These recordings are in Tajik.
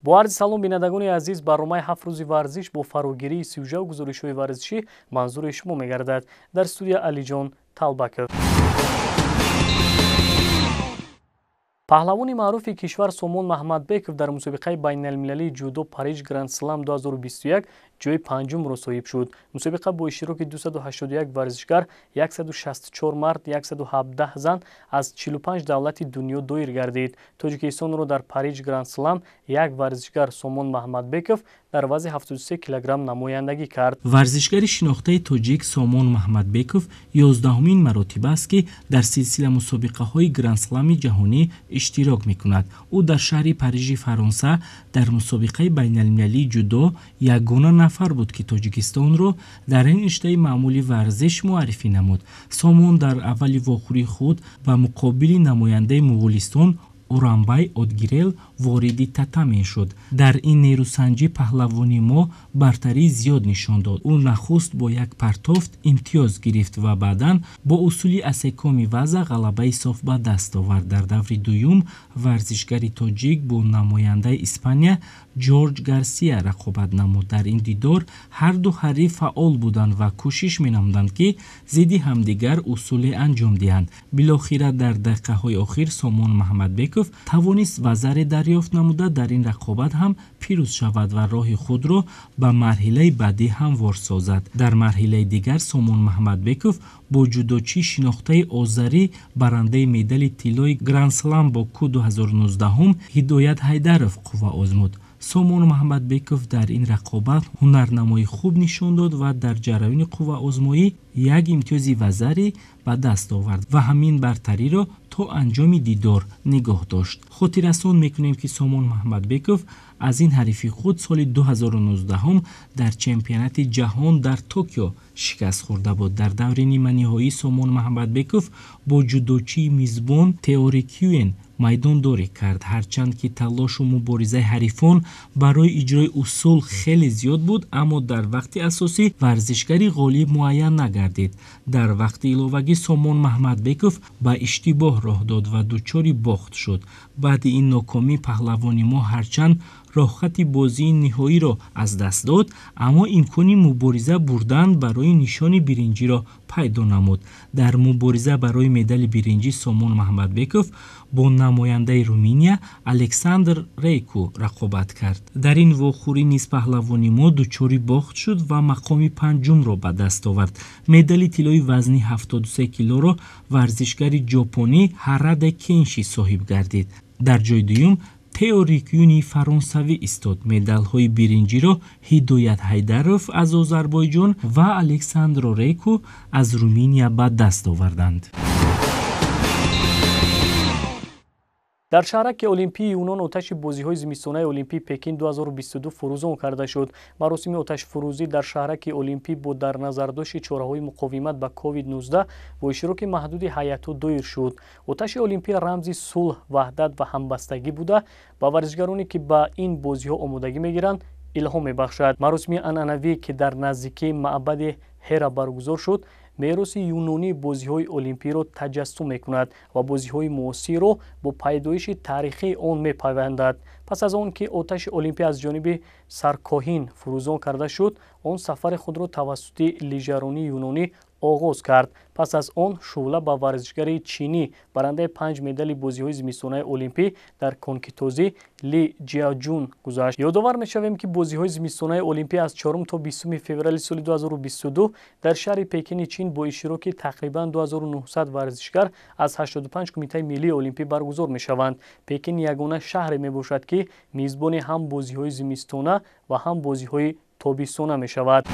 Бо арзи салом, бинандагони азиз, барномаи «Ҳафт рӯзи варзиш» бо фарогирии сюжаву гузоришҳои варзишӣ манзури шумо мегардад. Дар студия Алиҷон Талбаков. Паҳлавони маъруфи кишвар Сомон Маҳмадбеков дар мусобиқаи байналмилалии ҷудо Париж Гранд Слам 2021 ҷои панҷумро соҳиб шуд. Мусобиқа бо иштироки 281 варзишгар, 164 мард, 117 зан аз 45 давлати дунё доир гардид. Тоҷикистонро дар Париж Гранд Слам як варзишгар, Сомон Маҳмадбеков, дар вазни 73 килограмм намояндагӣ кард. Варзишгари шинохтаи тоҷик Сомон Маҳмадбеков 11-умин маротиба аст, ки дар силсила мусобиқаҳои Грандслами ҷаҳонӣ иштирок мекунад. Ӯ дар шаҳри Парижи Фаронса дар мусобиқаи байналмилалии ҷудо ягона нафар буд, ки Тоҷикистонро дар ин риштаи маъмули варзиш муаррифӣ намуд. Сомон дар аввали вохӯрии худ ба муқобили намояндаи Муғулистон Урамбай Одгирел вориди татамин шуд. Дар ин нерӯсанҷӣ паҳлавони мо бартарии зиёд нишон дод. Ӯ нахуст бо як партофт имтиёз гирифт ва баъдан бо усули асекоми ваза ғалабаи соф ба даст овард. Дар даври дуюм варзишгари тоҷик бо намояндаи Испания Ҷорҷ Гарсия рақобат намуд. Дар ин дидор ҳарду ҳариф фаъол буданд ва кӯшиш менамуданд, ки зидди ҳамдигар усуле анҷом диҳанд. Билохира дар дақиқаҳои охир Сомон Маҳмадбеков тавонист вазаре дарёфт намуда, дар ин рақобат ҳам пирӯз шавад ва роҳи худро ба марҳилаи баъдӣ ҳамвор созад. Дар марҳилаи дигар Сомон Маҳмадбеков бо ҷудочии шинохтаи озарӣ, барандаи медали тиллои Грандслам Боку 2019, Ҳидоят Ҳайдаров қувва озмуд. Сомон Маҳмадбеков дар ин рақобат ҳунарнамои хуб нишон дод ва дар ҷараёни қувваозмоӣ як имтиёзи вазарӣ ба даст овард ва ҳамин бартариро то анҷоми дидор нигоҳ дошт. Хотиррасон мекунем, ки Сомон Маҳмадбеков аз ин ҳарифи худ соли 2019 дар чемпионати ҷаҳон дар Токио шикаст хӯрда буд. Дар даври ниманиҳоӣ Сомон Маҳмадбеков бо ҷудочии мизбон Теори Кюен майдондорӣ кард. Ҳарчанд ки талошу муборизаи ҳарифон барои иҷрои усул хеле зиёд буд, аммо дар вақти асосӣ варзишгари ғолиб муайян нагардид. Дар вақти иловагӣ Сомон Маҳмадбеков ба иштибоҳ роҳ дод ва дучори бохт шуд. Баъди ин нокомӣ паҳлавони мо ҳарчанд роҳхати бозии ниҳоиро аз даст дод, аммо имкони мубориза бурдан барои нишони биринҷиро пайдо намуд. Дар мубориза барои медали биринҷӣ Сомон Маҳмадбеков бо намояндаи Руминия Александр Рейку рақобат кард. Дар ин вохӯрӣ низ паҳлавони мо дучори бохт шуд ва мақоми панҷумро ба даст овард. Медали тиллои вазни 73 килоро варзишгари ҷопонӣ Ҳараде Кенши соҳиб гардид. Дар ҷои дуюм Тео Рикюни фаронсавӣ истод. Медалҳои биринҷиро Ҳидоят Ҳайдаров аз Озарбойҷон ва Александро Рейку аз Руминия ба даст оварданд. Дар шаҳраки Олимпии Юнон оташи бозиҳои зимистонаи Олимпии Пекин 2022 фурӯзон карда шуд. Маросими оташфурӯзӣ дар шаҳраки Олимпӣ бо дар назардошти чораҳои муқовимат ба COVID-19 бо иштироки маҳдуди ҳайатҳо доир шуд. Оташи Олимпӣ рамзи сулҳ, ваҳдат ва ҳамбастагӣ буда, ба варзишгароне, ки ба ин бозиҳо омодагӣ мегиранд, илҳом мебахшад. Маросими анъанавӣ, ки дар наздикии маъбади Ҳера баргузор шуд, мероси юнонии бозиҳои олимпиро таҷассум мекунад ва бозиҳои муосирро бо пайдоиши таърихии он мепайвандад. Пас аз он ки оташи олимпӣ аз ҷониби саркоҳин фурӯзон карда шуд, он сафари худро тавассути лижаронии юнонӣ оғоз кард. Пас аз он шӯъла ба варзишгари чинӣ, барандаи панҷ медали бозиҳои зимистонаи олимпӣ дар конкитозӣ Ли Ҷиаҷун гузашт. Ёдовар мешавем, ки бозиҳои зимистонаи олимпӣ аз 4 то 20 феврали соли 2022 дар шаҳри Пекини Чин бо иштироки тақрибан 2900 варзишгар аз 85 кумитаи миллии олимпӣ баргузор мешаванд. Пекин ягона шаҳре мебошад, ки мизбони ҳам бозиҳои зимистона ва ҳам бозиҳои тобистона мешавад.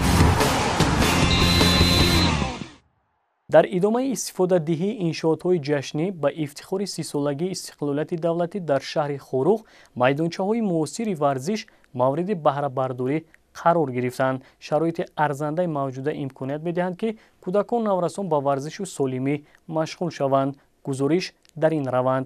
Дар идомаи истифодадиҳии иншоотҳои ҷашнӣ ба ифтихори 30-солагии истиқлолияти давлатӣ дар шаҳри Хоруғ майдончаҳои муосири варзиш мавриди баҳрабардорӣ қарор гирифтанд. Шароити арзандаи мавҷуда имконият медиҳанд, ки кӯдакон, наврасон ба варзишу солимӣ машғул шаванд. Гузориш дар ин раванд.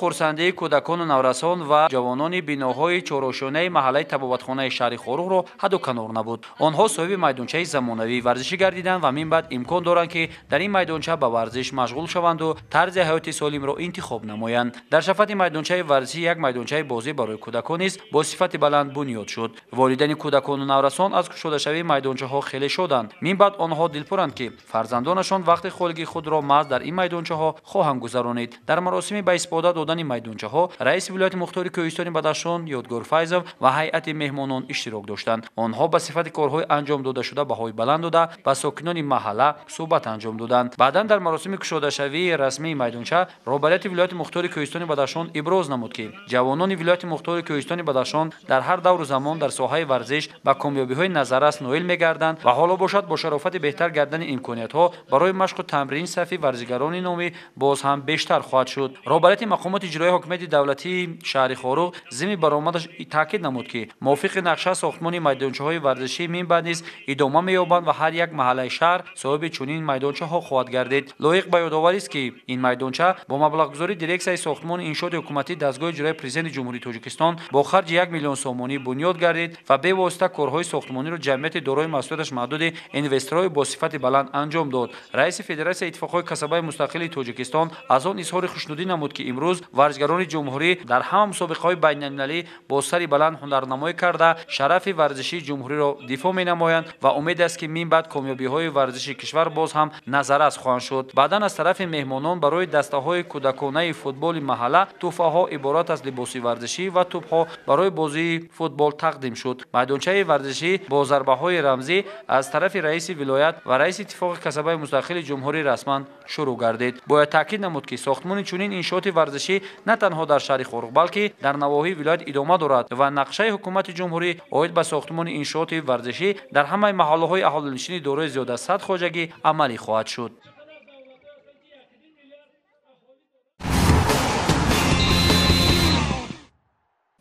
Хурсандии кӯдакону наврасон ва ҷавонони биноҳои чорошонаи маҳаллаи табобатхонаи шаҳри Хоруғро ҳадду канор набуд. Онҳо соҳиби майдончаи замонавии варзишӣ гардиданд ва мин баъд имкон доранд, ки дар ин майдонча ба варзиш машғул шаванду тарзи ҳаёти солимро интихоб намоянд. Дар шафати майдончаи варзишӣ як майдончаи бозӣ барои кӯдакон низ бо сифати баланд бунёд шуд. Волидайни кӯдакону наврасон аз кушодашавии майдончаҳо хеле шоданд. Мин баъд онҳо дилпуранд, ки фарзандонашон вақти холигии худро маҳз дар ин майдончаҳо хоҳанд гузаронид. Дар маросими ба истифода додани майдончаҳо раиси вилояти мухтори Кӯҳистони Бадахшон Ёдгор Файзов ва ҳайати меҳмонон иштирок доштанд. Онҳо ба сифати корҳои анҷом додашуда баҳои баланд дода, ба сокинони маҳалла суҳбат анҷом доданд. Баъдан дар маросими кушодашавии расмии майдонча роҳбарияти вилояти мухтори Кӯҳистони Бадахшон иброз намуд, ки ҷавонони вилояти мухтори Кӯҳистони Бадахшон дар ҳар давру замон дар соҳаи варзиш ба комёбиҳои назаррас ноил мегарданд ва ҳоло бошад бо шарофати беҳтар гардани имкониятҳо барои машқу тамрин сафи варзигарони номӣ боз ҳам бештар хоҳад шуд. Роҳбарияти мақомоти иҷроияи ҳокимияти давлатии шаҳри Хоруғ зимни баромадаш таъкид намуд, ки мувофиқи нақша сохтмони майдончаҳои варзишӣ мин баъд низ идома меёбанд ва ҳар як маҳаллаи шаҳр соҳиби чунин майдончаҳо хоҳад гардид. Лоиқ ба ёдоварист, ки ин майдонча бо маблағгузории дирексияи сохтмони иншооти ҳукуматӣ дастгоҳи иҷроияи президенти Ҷумҳурии Тоҷикистон бо харҷи 1 миллион сомонӣ бунёд гардид ва бевосита корҳои сохтмониро ҷамъияти дорои масъулияташ маҳдуди инвесторҳои бо сифати баланд анҷом дод. Раиси Федератсияи иттифоқҳои касабаи мустақили Тоҷикистон аз он изҳори хушнудӣ намуд, ки имрӯз варзишгарони ҷумҳурӣ дар ҳама мусобиқаҳои байналмилалӣ бо сари баланд ҳунарнамоӣ карда шарафи варзишии ҷумҳуриро дифоъ менамоянд ва умед аст, ки мин баъд комёбиҳои варзиши кишвар боз ҳам назаррас хоҳанд шуд. Баъдан аз тарафи меҳмонон барои дастаҳои кӯдаконаи футболи маҳалла тӯҳфаҳо иборат аз либоси варзишӣ ва тӯбҳо барои бозии футбол тақдим шуд. Майдончаи варзишӣ бо зарбаҳои рамзӣ аз тарафи раиси вилоят ва раиси иттифоқи касабаи мустақили ҷумҳурӣ расман шурӯъ гардид. Бояд таъкид намуд, ки сохтмони чунин иншооти варзишӣ на танҳо дар шаҳри Хоруғ, балки дар навоҳии вилоят идома дорад ва нақшаи ҳукумати ҷумҳурӣ оид ба сохтмони иншооти варзишӣ дар ҳамаи маҳаллаҳои аҳолинишини дорои зиёда аз 100 хоҷагӣ амалӣ хоҳад шуд.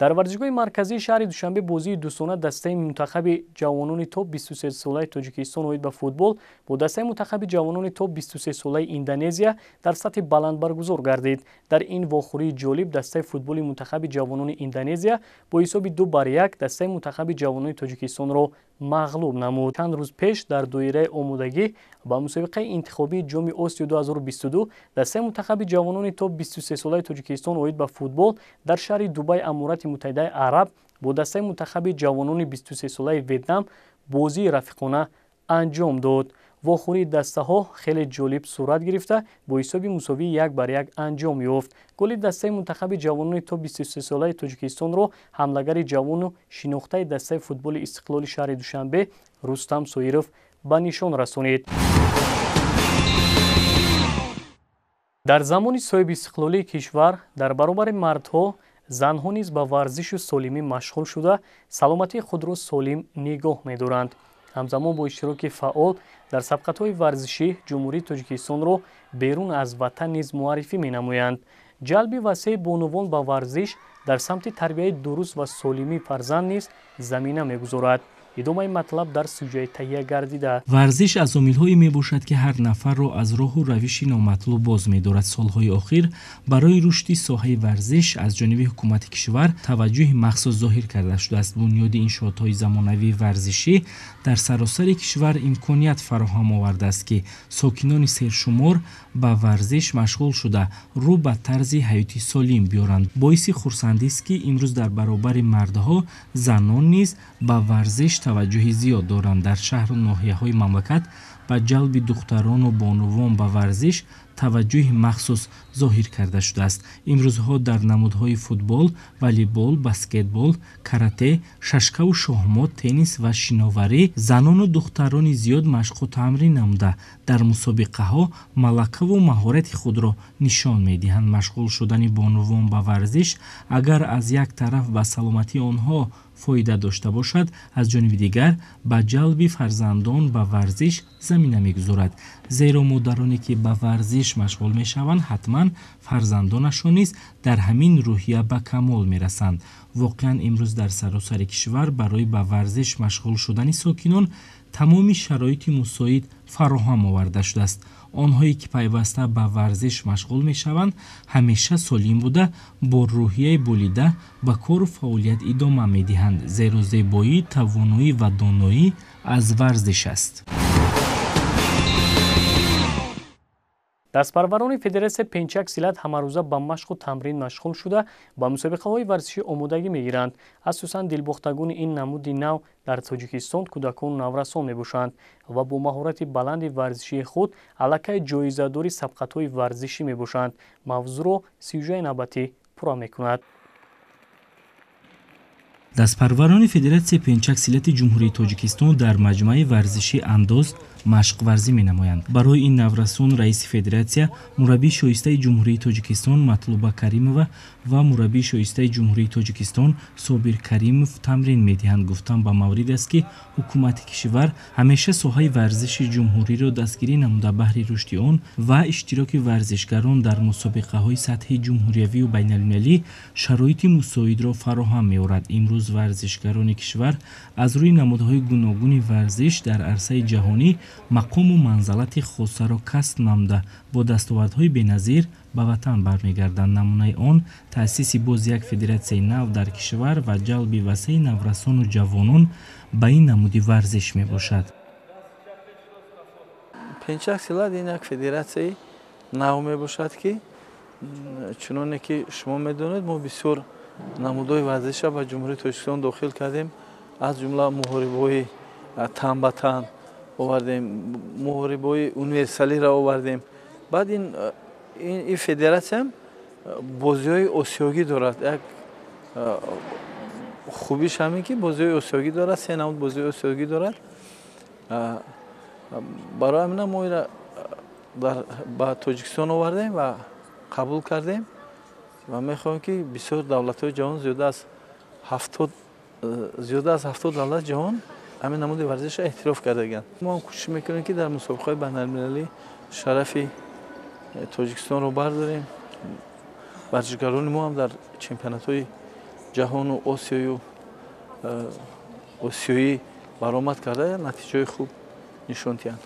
Дар варзишгоҳи марказии шаҳри Душанбе бозии дӯстона дастаи мунтахаби ҷавонони то 23-солаи Тоҷикистон оид ба футбол бо дастаи мунтахаби ҷавонони то 23-солаи Индонезия дар сатҳи баланд баргузор гардид. Дар ин вохӯрии ҷолиб дастаи футболи мунтахаби ҷавонони Индонезия бо ҳисоби 2-1 дастаи мунтахаби ҷавонони Тоҷикистонро мағлуб намуд. Чанд рӯз пеш дар доираи омодагӣ ба мусобиқаи интихобии Ҷоми Осиё 2022 дастаи мунтахаби ҷавонони то 23-солаи Тоҷикистон оид ба футбол дар шаҳри Дубай Аморати Муттаҳидаи Араб бо дастаи мунтахаби ҷавонони 23-солаи Ветнам бозии рафиқона анҷом дод. Вохӯрии дастаҳо хеле ҷолиб сурат гирифта бо ҳисоби мусовии 1-1 анҷом ёфт. Голи дастаи мунтахаби ҷавонони то 23-солаи Тоҷикистонро ҳамлагари ҷавону шинохтаи дастаи футболи Истиқлоли шаҳри Душанбе Рустам Соиров ба нишон расонид. Дар замони соҳибистиқлолии кишвар дар баробари мардҳо занҳо низ ба варзишу солимӣ машғул шуда саломатии худро солим нигоҳ медоранд. Ҳамзамон бо иштироки фаъол дар сабқатҳои варзишӣ Ҷумҳурии Тоҷикистонро берун аз ватан низ муаррифӣ менамоянд. Ҷалби васеи бонувон ба варзиш дар самти тарбияи дуруст ва солимии фарзанд низ замина мегузорад. Идомаи матлаб дар сюжаи таҳия гардида. Варзиш аз омилҳое мебошад, ки ҳар нафарро аз роҳу равиши номатлуб боз медорад. Солҳои охир барои рушди соҳаи варзиш аз ҷониби ҳукумати кишвар таваҷҷӯҳи махсус зоҳир карда шудааст. Бунёди иншоотҳои замонавии варзишӣ дар саросари кишвар имконият фароҳам овардааст, ки сокинони сершумор ба варзиш машғул шуда рӯ ба тарзи ҳаёти солим биёранд. Боиси хурсандист, ки имрӯз дар баробари мардҳо занон низ ба варзиш таваҷҷӯҳи зиёд доранд. Дар шаҳру ноҳияҳои мамлакат ба ҷалби духтарону бонувон ба варзиш таваҷҷӯҳи махсус зоҳир карда шудааст. Имрӯзҳо дар намудҳои футбол, волейбол, баскетбол, карате, шашкаву шоҳмот, теннис ва шиноварӣ занону духтарони зиёд машқу тамрин намуда дар мусобиқаҳо малакаву маҳорати худро нишон медиҳанд. Машғул шудани бонувон ба варзиш агар аз як тараф ба саломатии онҳо фоида дошта бошад, аз ҷониби дигар ба ҷалби фарзандон ба варзиш замина мегузорад. Зеро модароне ки ба варзиш машғул мешаванд, ҳатман фарзандонашон низ дар ҳамин рӯҳия ба камол мерасанд. Воқеан имрӯз дар саросари кишвар барои ба варзиш машғул шудани сокинон тамоми шароити мусоид фароҳам оварда шудааст. Онҳое ки пайваста ба варзиш машғул мешаванд, ҳамеша солим буда, бо рӯҳияи болида ба кору фаъолият идома медиҳанд, зеро зебоӣ, тавоноӣ ва доноӣ аз варзиш аст. Дастпарварони Федератсияи пенчак силат ҳамарӯза ба машқу тамрин машғул шуда, ба мусобиқаҳои варзишӣ омодагӣ мегиранд. Асосан дилбохтагони ин намуди нав дар Тоҷикистон кӯдакону наврасон мебошанд ва бо маҳорати баланди варзишии худ аллакай ҷоизадори сабқатҳои варзишӣ мебошанд. Мавзӯъро сюжаи навбатӣ пурра мекунад. Дастпарварони Федератсияи пенчак силати Ҷумҳурии Тоҷикистон дар маҷмӯаи варзиши Андоз машқварзӣ менамоянд. Барои ин наврасон раиси федератсия, мураббии шоистаи Ҷумҳурии Тоҷикистон Матлуба Каримова ва мураббии шоистаи Ҷумҳурии Тоҷикистон Собир Каримов тамрин медиҳанд. Гуфтан ба маврид аст, ки ҳукумати кишвар ҳамеша соҳаи варзиши ҷумҳуриро дастгирӣ намуда, баҳри рушди он ва иштироки варзишгарон дар мусобиқаҳои сатҳи ҷумҳуриявию байналмилалӣ шароити мусоидро фароҳам меорад. Имрӯз варзишгарони кишвар аз рӯи намудҳои гуногуни варзиш дар арсаи ҷаҳонӣ мақому манзалати хосаро касб намуда, бо дастовардҳои беназир ба ватан бармегарданд. Намунаи он таъсиси боз як федератсияи нав дар кишвар ва ҷалби васеи наврасону ҷавонон ба ин намуди варзиш мебошад. Пенчак силат ин як федератсияи нав мебошад, ки чуноне ки шумо медонед, мо бисёр намудҳои варзиша ба Ҷумҳурии Тоҷикистон дохил кардем, аз ҷумла муҳорибаҳои тан ба тан овардем, муҳорибаҳои универсалиро овардем. Баъд ин федератсиям бозиҳои осиёгӣ дорад. Як хубиш ҳамин ки бозиҳои осиёгӣ дорад, се намуд бозиҳои осиёгӣ дорад. Барои ҳамина мо инро ба Тоҷикистон овардем ва қабул кардем ва мехоҳем, ки бисёр давлатҳои ҷаҳон, зиёда аз 70 давлат ҷаҳон ҳамин намуди варзишро эътироф кардагианд. Мо ҳам кӯшиш мекунем, ки дар мусобиқаҳои байналмилалӣ шарафи Тоҷикистонро бардорем. Варзишгарони мо ҳам дар чемпионатҳои ҷаҳону осиёю осиёӣ баромад карда, натиҷаҳои хуб нишон диҳанд.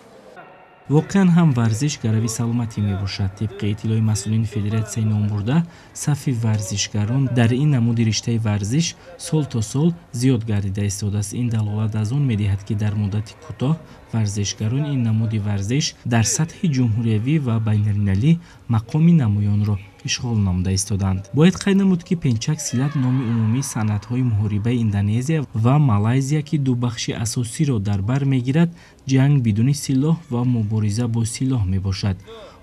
Воқеан ҳам варзиш гарави саломатӣ мебошад. Тибқи иттилои масъулини федератсияи номбурда, сафи варзишгарон дар ин намуди риштаи варзиш сол то сол зиёд гардида истодааст. Ин далолат аз он медиҳад, ки дар муддати кӯтоҳ варзишгарони ин намуди варзиш дар сатҳи ҷумҳуриявӣ ва байналмилалӣ мақоми намоёнро ишғол намуда истоданд. Бояд қайд намуд, ки пенчак силат номи умумии санъатҳои муҳорибаи Индонезия ва Малайзия, ки ду бахши асосиро дар бар мегирад, ҷанг бидуни силоҳ ва мубориза бо силоҳ мебошад.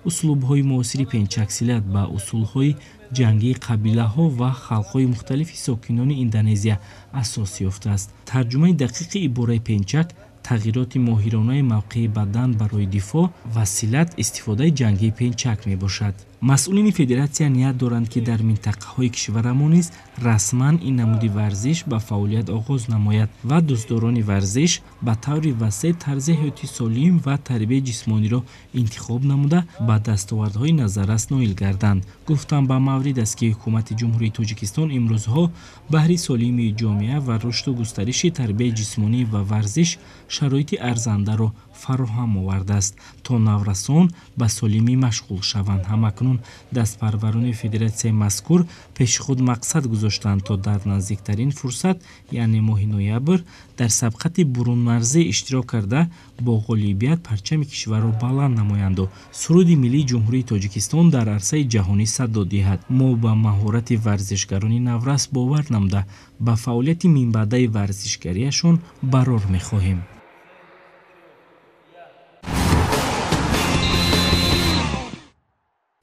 Услубҳои муосири пенчак силат ба усулҳои ҷангии қабилаҳо ва халқҳои мухталифи сокинони Индонезия асос ёфтааст. Тарҷумаи дақиқи ибораи пенчак тағйироти моҳиронаи мавқеи бадан барои дифоъ ва силат истифодаи ҷангии пенчак мебошад. Масъулини федератсия ният доранд, ки дар минтақаҳои кишварамон низ расман ин намуди варзиш ба фаъолият оғоз намояд ва дӯстдорони варзиш ба таври васеъ тарзи ҳаёти солим ва тарбияи ҷисмониро интихоб намуда, ба дастовардҳои назаррас ноил гарданд. Гуфтам ба маврид аст, ки ҳукумати Ҷумҳурии Тоҷикистон имрӯзҳо баҳри солимии ҷомеа ва рушду густариши тарбияи ҷисмонӣ ва варзиш шароити арзандаро фароҳам овардааст, то наврасон ба солимӣ машғул шаванд. Ҳамакнун дастпарварони федератсияи мазкур пеши худ мақсад гузоштанд, то дар наздиктарин фурсат, яъне моҳи ноябр, дар сабқати бурунмарзӣ иштирок карда, бо ғолибият парчами кишварро баланд намоянду суруди миллии Ҷумҳурии Тоҷикистон дар арсаи ҷаҳонӣ садо диҳад. Мо ба маҳорати варзишгарони наврас бовар намуда, ба фаъолияти минбаъдаи варзишгариашон барор мехоҳем.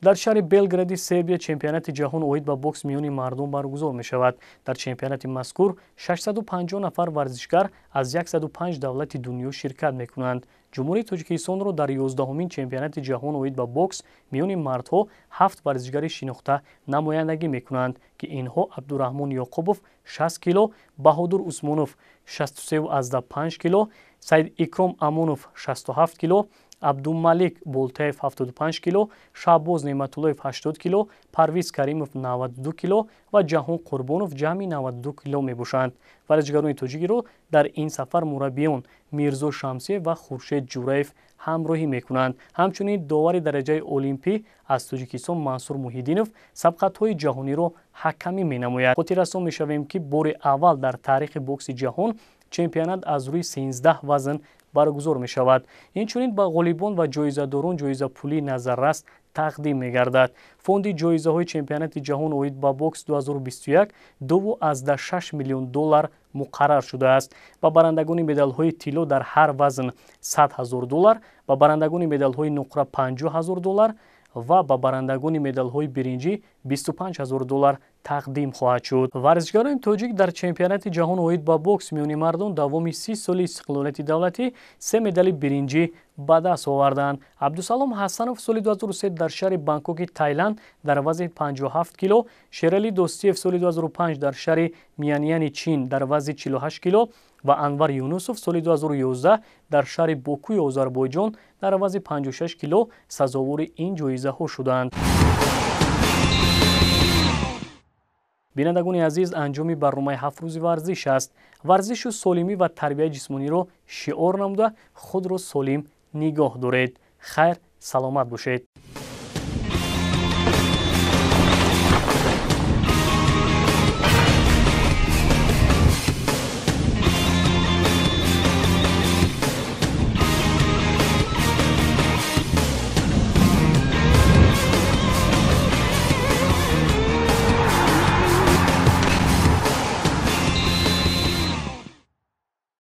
Дар шаҳри Белгради Сербия чемпионати ҷаҳон оид ба бокс миёни мардум баргузор мешавад. Дар чемпионати мазкур 650 нафар варзишгар аз 105 давлати дунё ширкат мекунанд. Ҷумҳурии Тоҷикистонро дар 11-умин чемпионати ҷаҳон оид ба бокс миёни мардҳо 7 варзишгари шинохта намояндагӣ мекунанд, ки инҳо Абдураҳмон Ёқубов 60 кило, Баҳодур Усмонов 63,5 кило, Саид Икром Амонов 67 кило, Абдумалик Болтаев 75 кило, Шаҳбоз Неъматуллоев 80 кило, Парвиз Каримов 92 кило ва Ҷаҳон Қурбонов ҷамъи 92 кило мебошанд. Варзишгарони тоҷикиро дар ин сафар мураббиён Мирзо Шамсиев ва Хуршед Ҷураев ҳамроҳӣ мекунанд. Ҳамчунин довари дараҷаи олимпӣ аз Тоҷикистон Мансур Муҳиддинов сабқатҳои ҷаҳониро ҳакамӣ менамояд. Хотиррасон мешавем, ки бори аввал дар таърихи бокси ҷаҳон чемпионат аз рӯи 13 вазн баргузор мешавад. Инчунин ба ғолибон ва ҷоизадорон ҷоизапулии назаррас тақдим мегардад. Фонди ҷоизаҳои чемпионати ҷаҳон оид ба бокс 2021 2,6 миллион доллар муқаррар шудааст. Ба барандагони медалҳои тилло дар ҳар вазн 100 ҳазор доллар, ба барандагони медалҳои нуқра 50 ҳазор доллар ва ба барандагони медалҳои биринҷӣ 25 ҳазор доллар тақдим хоҳад шуд. Варзишгарони тоҷик дар чемпионати ҷаҳон оид ба бокс миёни мардон давоми 30 соли истиқлолияти давлатӣ се медали биринҷӣ ба даст оварданд. Абдусалом Ҳасанов соли 2003 дар шаҳри Бангкоки Тайланд дар вазни 57 кило, Шерали Достиев соли 2005 дар шаҳри Мяньяни Чин дар вазни 48 кило ва Анвар Юнусов соли 2011 дар шаҳри Бокуи Озарбойҷон дар вазни 56 кило сазовори ин ҷоизаҳо шуданд. Бинандагони азиз, анҷоми барномаи ҳафт рӯзи варзиш аст. Варзишу солимӣ ва тарбияи ҷисмониро шиор намуда, худро солим нигоҳ доред. Хайр, саломат бошед.